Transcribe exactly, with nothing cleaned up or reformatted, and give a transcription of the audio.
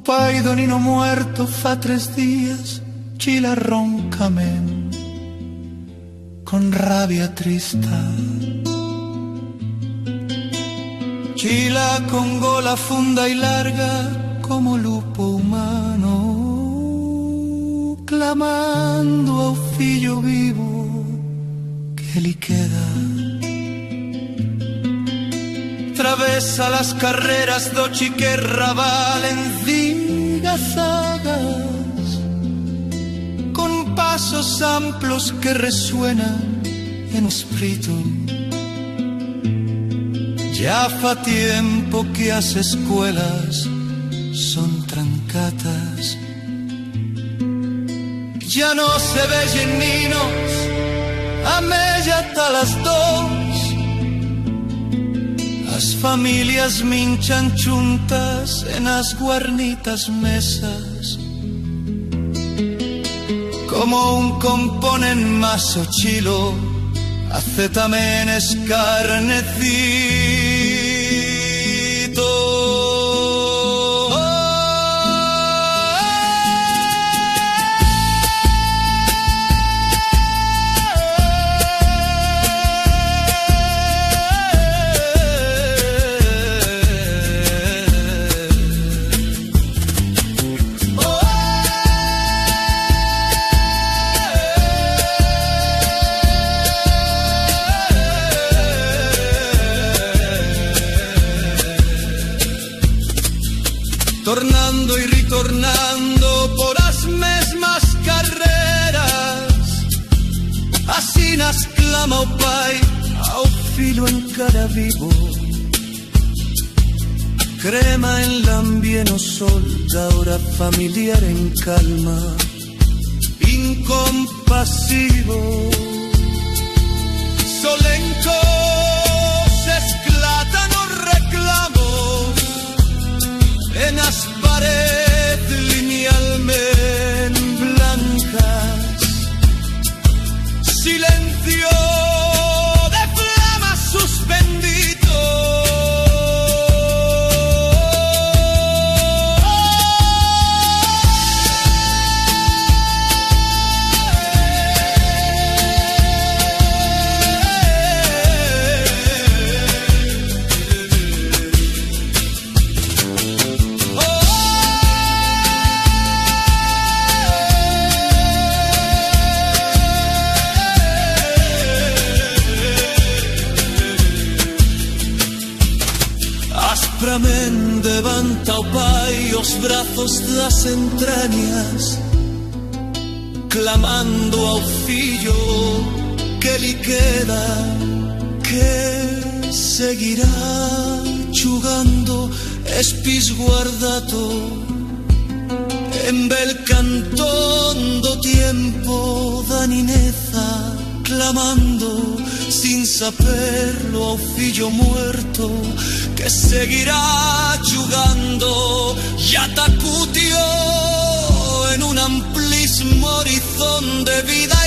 Pai d'o nino muerto fa tres días, chila roncament, con rabia trista. Chila con gola funda y larga como lupo humano, clamando a u fillo vivo que li queda. Travesa las carreras d'o chiquet rabal en zigazagas, con pasos amplos que resuenan en o esprito. Ya fa tiempo que as escuelas son trancatas. Ya no se veyen ninos a meya ta las dos. As familias minchan chuntas en as guarnitas mesas. Como un componen maso chilo, aceptame en escarnecito. Tornando y ritornando por as mesmas carreras, asinas clama o pai a o fillo encara vivo. Crema en l'ambient o sol d'hora familiar en calma, incompasivo. Solencos esclatan os reclamos en as parets linealment blancas. Silencio de flama suspendito. Asprament devant ta o pai os brazos d'as entranyas, clamando a o fillo que li queda, que seguirá chugando espisguardato en bel cantón d'o tiempo d'a nineza, clamando sin saber-lo a o fillo muerto que seguirá chugando. Ya t'acutió en un amplismo horizont de vida